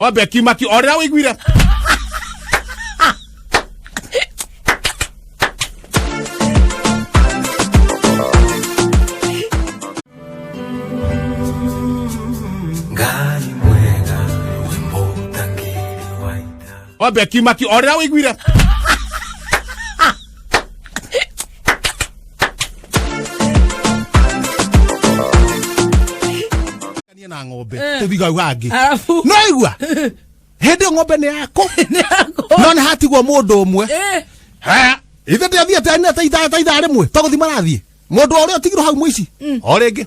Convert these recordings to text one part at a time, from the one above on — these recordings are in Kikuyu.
Ng'ombe akiuma o rĩrĩa wĩiguire. Ngai mwega we mũtangĩri wa ita. Ng'ombe akiuma o rĩrĩa wĩiguire. Niĩ na ng'ombe tũthiĩ kau gangĩ. Arabu. No igua hĩndĩ ĩyo ng'ombe nĩ yaku. Nĩ yakwa. No nĩ hatigwo mũndũ ũmwe. Eh. Ithe ndĩathiĩte ta ithaa rĩmwe togũthiĩ marathiĩ mũndũ o ũrĩa ũtigirwo hau mũici o rĩngĩ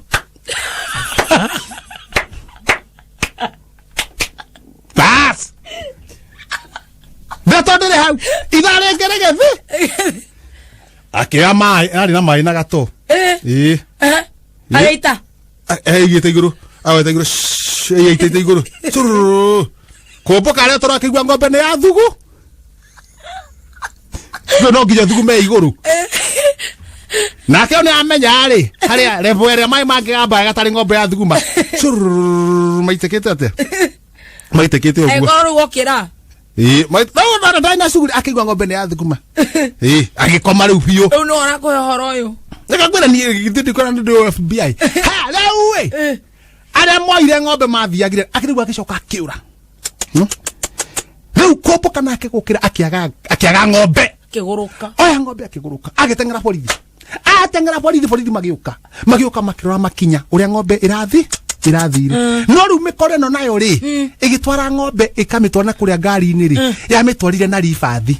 bas ndeto ndĩrĩ hau ithaa rĩngĩ rĩgĩthi akĩoya maĩ arĩ na maĩ na gatũ. Ĩĩ. Agĩita. Eigĩte igũrũ, agwete igũrũ, shh, eigĩte igũrũ Curururu. Kũmbũka arĩa tũrakĩigua ng'ombe nĩ ya thugu. Rĩu no nginya thugu me igũrũ nake nĩ amenya rĩ harĩa level ĩrĩa maĩ mangĩgamba gatarĩ ng'ombe ya thuguma. Curururu, maitĩkĩte atĩa, maitĩkĩte ũguo. Angĩkorwo rĩu okĩra. Ĩĩ, rĩu ndarĩ na cuguri akĩigua ng'ombe nĩ ya thuguma. Ĩĩ, agĩkoma rĩu biũ. Rĩu nĩ ũrakũhe ũhoro ũyũ. Nĩkakwĩra niĩ githĩ ndikwĩra nĩ ndĩ FBI. Ha, rĩu ĩ arĩa moire ng'ombe mathiagire akĩrĩu agĩcoka akĩũra. Rĩu kũmbũka nake gũkĩra akĩaga akĩaga ng'ombe. Kĩgũrũka. Oya ng'ombe akĩgũrũka agĩteng'era borithi, ateng'era borithi, borithi magĩũka magĩũka makĩrora makinya ũrĩa ng'ombe ĩrathi ĩrathire. No rĩu mĩkora ĩno nayo rĩ ĩgĩtwara ng'ombe ĩkamĩtwara na kũrĩa ngari-inĩ rĩ yamĩtwarire na ribathi.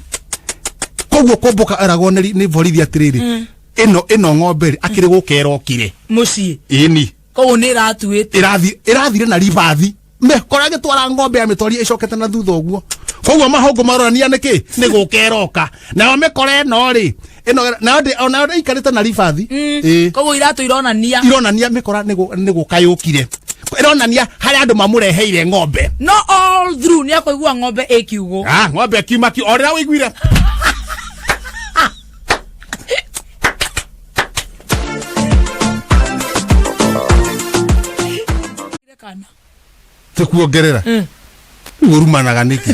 Koguo kũmbũka eragwo nĩ borithi atĩrĩrĩ, ĩno ĩno ng'ombe rĩ akĩrĩ gũka ĩrokire mũciĩ. Ĩni. Koguo nĩ ĩratuĩte. Ĩrathi ĩrathire na ribathi, mekora gĩtwara ng'ombe ya mĩtwaria ĩcokete na thutha ũguo. Koguo mahũngũ maronania nĩkĩ nĩ gũka ĩroka. Nayo mĩkora ĩno rĩ ĩno nayo ndĩ onayo ĩikarĩte na ribathi. Ĩĩ. Koguo iratũ ironania. Ironania mĩkora nĩ gũka yũkire, ĩronania harĩa andũ mamũreheire ng'ombe. No all through nĩ akũigua ng'ombe ĩ kiugũ. Ah, ng'ombe akiuma o rĩrĩa wĩiguire. Kana. Tikuongerera rĩu ũrumanaga nĩkĩ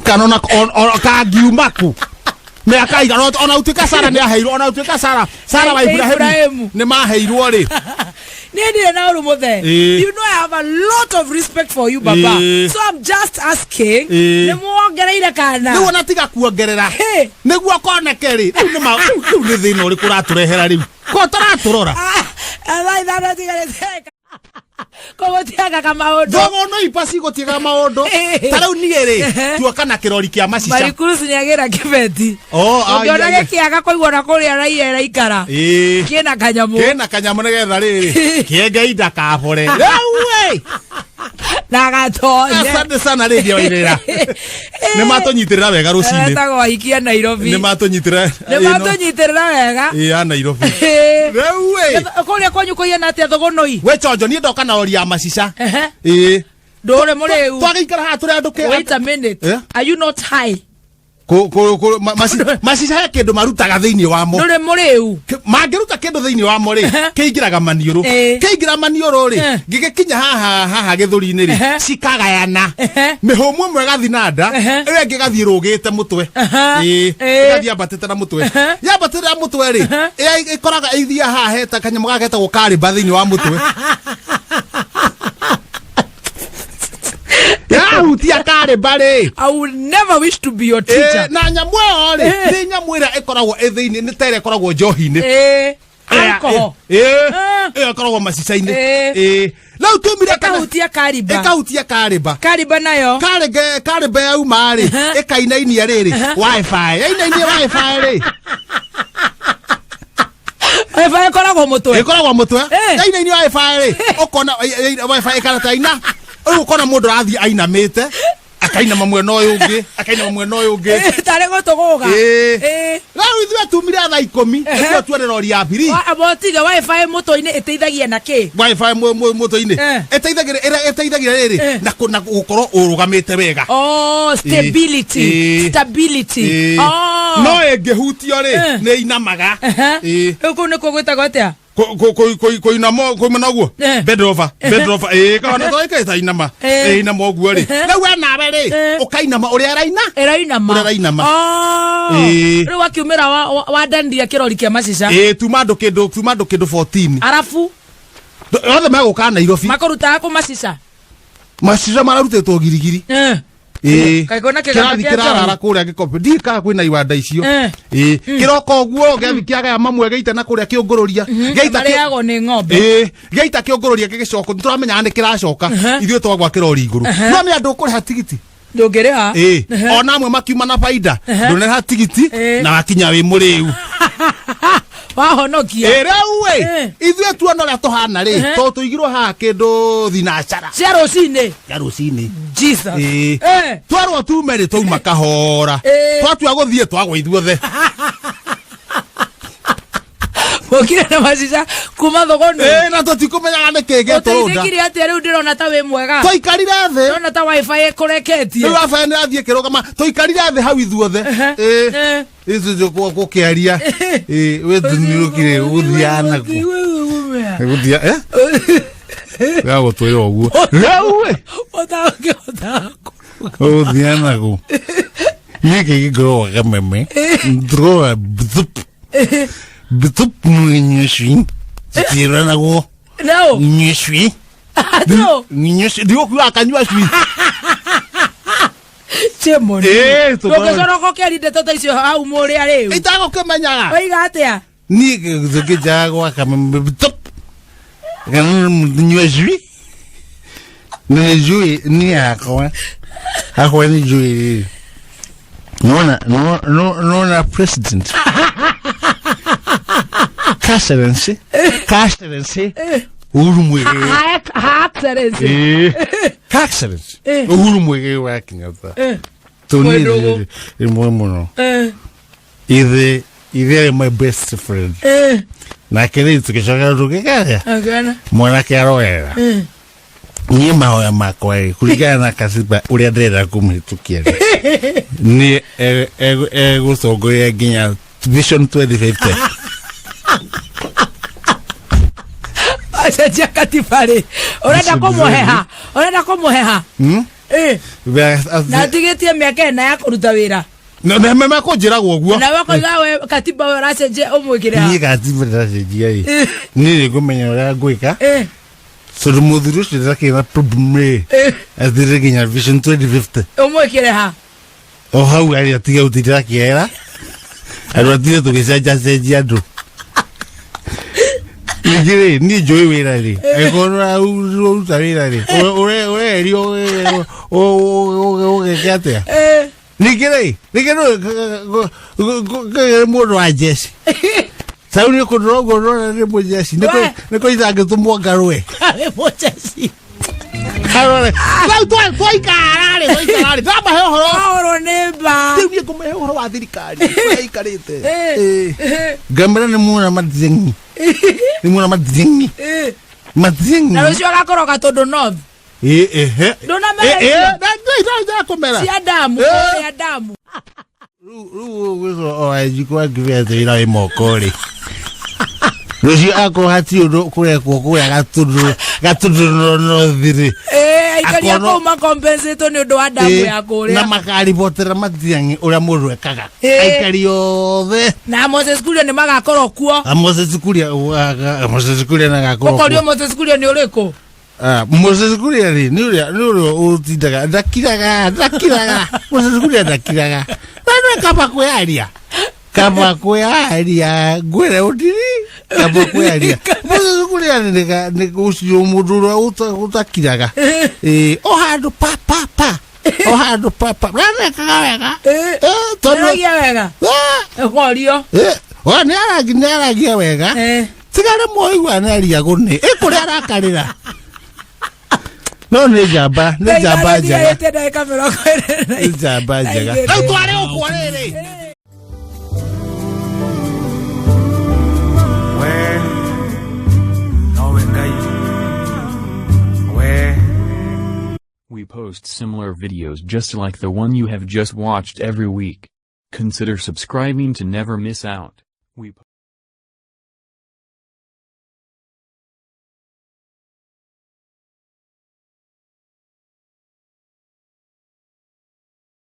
kana ona kangiuma kũ mĩaka igana ona ũtuĩka Sara nĩ aheirwo, ona ũtuĩka Sara Sara wa Ibrahimu Ibrahimu. nĩ maheirwo rĩ. Niĩ ndirĩ na ũru mũthee. You know I have a lot of respect for you, baba. So I'm just asking, nĩ muongereire kana? Rĩu ona tiga kuongerera. Hey. Nĩguo koneke rĩ rĩu nĩ rĩu nĩ thĩna ũrĩkũ ũratũrehera rĩu ko tũratũrora? Ah, thaa 5 tigarĩte koguo tiagaga maũndũ. Thogo no ipa cigũtiga maũndũ. Ta rĩu niĩ rĩ tuoka na kĩrori kĩa macica. Marikurusi nĩ agĩra kĩbeti. Oh, ai, ũngĩona ai, ai. gĩkĩaga kũigua na kũrĩa raia ĩraikara kĩna kanyamũ. Kĩna kanyamũ nĩgetha rĩrĩ kĩenge inda kabore rĩu ĩ. Na gatonye. Asante sana Radio Irera, nĩ matũnyitĩrĩra wega rũcinĩ. Etagwo ahikia Nairobi. Nĩ matũnyitĩrĩra. Nĩ matũnyitĩrĩra wega. Ĩ ya Nairobi rĩu ĩ. Kũrĩa kwanyu kũhiana atĩa thũgũnũi? We chonjo niĩ ndoka na rori ya macica. Ĩ. Ndũrĩ mũrĩu. Twagĩikara haha tũrĩ andũ kĩ Wait a minute. Eh? Are you not high? Macica he kĩndũ marutaga thĩinĩ wamo. Ndũrĩ mũrĩu. Mangĩruta kĩndũ thĩinĩ wamo rĩ kĩingĩraga maniũrũ. Kĩingĩra maniũrũ rĩ gĩgĩkinya haha haha gĩthũri-inĩ rĩ cikagayana. Mĩhũmũ ĩmwe ĩgathiĩ na nda, ĩyo ĩngĩ ĩgathiĩ ĩrũgĩte mũtwe. Ĩĩ, ĩgathiĩ yambatĩte na mũtwe. Yambatĩte na mũtwe rĩ ĩyo ĩkoraga ĩthiaga haha heta kanyamũ gaka getagwo karĩmba thĩinĩ wa mũtwe. Yahutia karĩmba rĩ. I will never wish to be your teacher. Na nyamũ ĩyo rĩ nĩ nyamũ ĩrĩa ĩkoragwo ĩ thĩinĩ, nĩ ta ĩrĩa ĩkoragwo njohi-inĩ. Alcohol. Ĩyo ĩkoragwo macica-inĩ. Rĩu tumire Ĩkahutia kariba. Ĩkahutia karĩmba. Kariba nayo. Karĩnge karĩmba yauma rĩ ĩkainainia rĩrĩ wifi yainainia wifi rĩ. Wifi ĩkoragwo mũtwe. Ĩkoragwo mũtwe. Yainainia wifi rĩ ũkona wifi ĩkarata ina rĩu ũkona mũndũ arathiĩ ainamĩte akainama mwena ũyũ ũngĩ, akainama mwena ũyũ ũngĩ. Tarĩ gũtũgũga. Rĩu ithuĩ tumire thaa 10 nĩguo tuone rori ya biri. Motige wifi mũtwe-inĩ ĩteithagia na kĩ? Wifi mũtwe-inĩ ĩteithagia ĩrĩa ĩteithagia rĩrĩ na gũkorwo ũrũgamĩte wega. Oh, stability. Stability. Oh. No ĩngĩhutio rĩ nĩ inamaga. Rĩu kũu nĩkuo gwĩtagwo atĩa? Kũinama kũimana ũguo. Eh. Bend over, bend over. Ĩĩ, kahona to ĩkaita inama. Eh. Ĩĩ, inama ũguo rĩ. Rĩu we nawe rĩ, Eh. ũkainama ũrĩa araina. Ĩrainama. Ũrĩa arainama. Oh. Ĩĩ. Rĩu wakiumĩra wadandia kĩrori kĩa macica. Ĩĩ, tuma andũ kĩndũ, tuma andũ kĩndũ 14. Arabu Othe megũka Nairobi. Makũrutaga kũ macica? Macica mararutĩtwo girigiri. Eh. Ĩĩ. Kaĩ kwĩna kĩganda Kĩrathi kĩa kĩrarara njohi? kũrĩa gĩkombe. Ndiũĩ kana kwĩna iwanda icio. Eh. Ĩĩ. Kĩroka ũguo gĩathiĩ kĩagaya mamwe gĩita na kũrĩa kĩũngũrũria. Gĩaita kĩ- Marĩagwo nĩ ng'ombe. Ĩĩ, gĩaita kĩũngũrũria gĩgĩcoka nĩtũramenyaga nĩ kĩracoka ithuĩ twagwa kĩrori igũrũ no nĩ andũ ũkũrĩha tigiti. Ndũngĩrĩha. Ĩĩ, ona amwe makiuma na baida, ndũnarĩha tigiti na wakinya wĩ mũrĩu. Wahonokia. Ĩ, rĩu ĩ, Eh. ithuĩ tuona ũrĩa tũhana rĩ, tondũ tũigirwo haha kĩndũ thinacara Cia rũcinĩ. ya rũcinĩ. Jesus. Ĩĩ. Eh. Twarwo tume rĩ, twauma kahora. Eh. Twatua gũthiĩ twagwa ithuothe. Mũkire na macica kuma thogoni. Ĩĩ, na tũtikũmenyaga nĩkĩ gĩatũrũnda. Ũteithĩkire atĩa rĩu ndĩrona ta wĩ mwega? Twaikarire thĩ. Ndĩrona ta wifi ĩkũreketie. Rĩu wabae nĩ rathiĩ kĩrũgama, tũikarire thĩ hau ithuothe. Ĩĩ. Eh. Ithuĩ gũkĩaria. Ĩĩ, wĩthunyũkire gũthiaga nakuo. Gũthia eh ya gũtwĩra ũguo rĩu ĩ, gũthia nakuo niĩ kĩngĩkorwo kameme ndroa bthup bthup nyucui tutiranagwo No. nyucui. No. Nyucui ndigũkiuga kanyua cui. Chemoni. Ĩĩ, tũkorwo- Ndũngĩconoka ũkĩaria ndeto ta icio hau mũrĩa rĩu. Itagũkĩmenyaga. Oiga atĩa? Niĩ tũkĩnjaga gwa kameme bthup kana nyua cui nĩ njui niĩ yakwa akwa nĩ njui rĩrĩ nona nona president Excellency Excellency Uhuru Muigai. Ha Excellency. Eh. Excellency Eh. Uhuru Muigai wa Kenyatta. Eh. Tony Mwendũgũ. ĩmwe mũno. Eh. Ithe ithe my best friend. Eh. Nake rĩu tũgĩcoka tũgĩkaria Agana. mwanake aroerera. Eh. Niĩ mahoya makwa rĩ, kũringana na katiba ũrĩa ndĩrenda kũmĩhĩtũkia rĩ, nĩ egũtongoria nginya Vision 2050. Acenjia katiba rĩ. Ũrenda kũmũheha. Ũrenda kũmũheha. Eh. Na atigĩtie mĩaka ĩna ya kũruta wĩra. Mekũnjĩragwo ũguo. Nawe ũkoiga we katiba we ũracenjia ũmwĩkĩre ha. Niĩ katiba ndĩracenjia rĩ, niĩ nĩngũmenya ũrĩa ngwĩka Eh. tondũ mũthuri ũcio ndakĩrĩ na problem rĩ, Eh. athire nginya Vision 2050. Ũmwĩkĩre ha. O hau arĩ atige gũtindĩra kĩera andũ atire tũgĩcenjacenjia andũ ningĩ rĩ, niĩ njũĩ wĩra rĩ, angĩkorwo ũruta wĩra rĩ, ũrerio ũgeke atĩa. Eh. Ningĩ rĩ, ningĩ nĩ mũndũ wa njeci tarĩu nĩ kũndora ũguo ndona nĩ mũjeci We. nĩ kũnyita angĩtũmwo ngarũe. Arĩ mũjeci. Arore. Rĩu twaikara rĩ, twaikara rĩ, ndamahe ũhoro. Ahorwo nĩ mba. Rĩu niĩ ngũmahe ũhoro wa thirikari ũrĩa ĩikarĩte. Eh. Ĩĩ. Eh. Ngamĩra nĩ muona mathieng'i, nĩ muona mathieng'i. Eh. Mathieng'i. Na rũciũ agakorwo Gatũndũ North. Ĩĩ, ehe. Ndũnamera Ĩĩ, icio? ndakũmera. Cia damu, Eh. kũrĩa damu. Rĩu ũgwĩcwo o Wanjikũ angĩgĩa wĩra wĩ moko rĩ, rũciũ akorwo hatirĩ ũndũ kũrekwo kũrĩa Gatũndũ Gatũndũ North rĩ. Eh, aikari a Akorwo- kũu makompensatwo nĩ ũndũ wa damu Ĩĩ, ya na kũrĩa. makaribotera Matiang'i ũrĩa mũndũ ekaga. Ĩĩ. Aikari othe. Na Moses Kuria nĩ magakorwo kuo. A Moses Kuria, Moses Kuria nagakorwo Ũkorio kuo. Moses Kuria nĩ ũrĩkũ? Ah, Moses Kuria rĩ, nĩ ũrĩa ũtindaga ndakiraga ndakiraga. Moses Kuria ndakiraga na kaba kwĩyaria, kaba kwĩyaria, ngwĩre ũndiri kaba kwĩyaria. Moses Kuria nĩ ũcio mũndũ ũrĩa ũtakiraga. Ĩĩ, o handũ pa pa pa, o handũ pa pa, na nĩekaga wega. Eh. Eh, tondũ Nĩaragia wega. Ah, Ũkorio. eh, o nĩ aragia wega. Eh. Tiga rĩmwe ũigua nĩ aria gũnĩ ĩ kũrĩa arakarĩra, no nĩ njamba, nĩ njamba njega. Ĩte ndagĩka 25. Nĩ njamba njega. Igĩrĩ. Rĩu tware ũkwo rĩrĩ. We nowe Ngai we. We post similar videos just like the one you have just watched every week. Consider subscribing to never miss out. We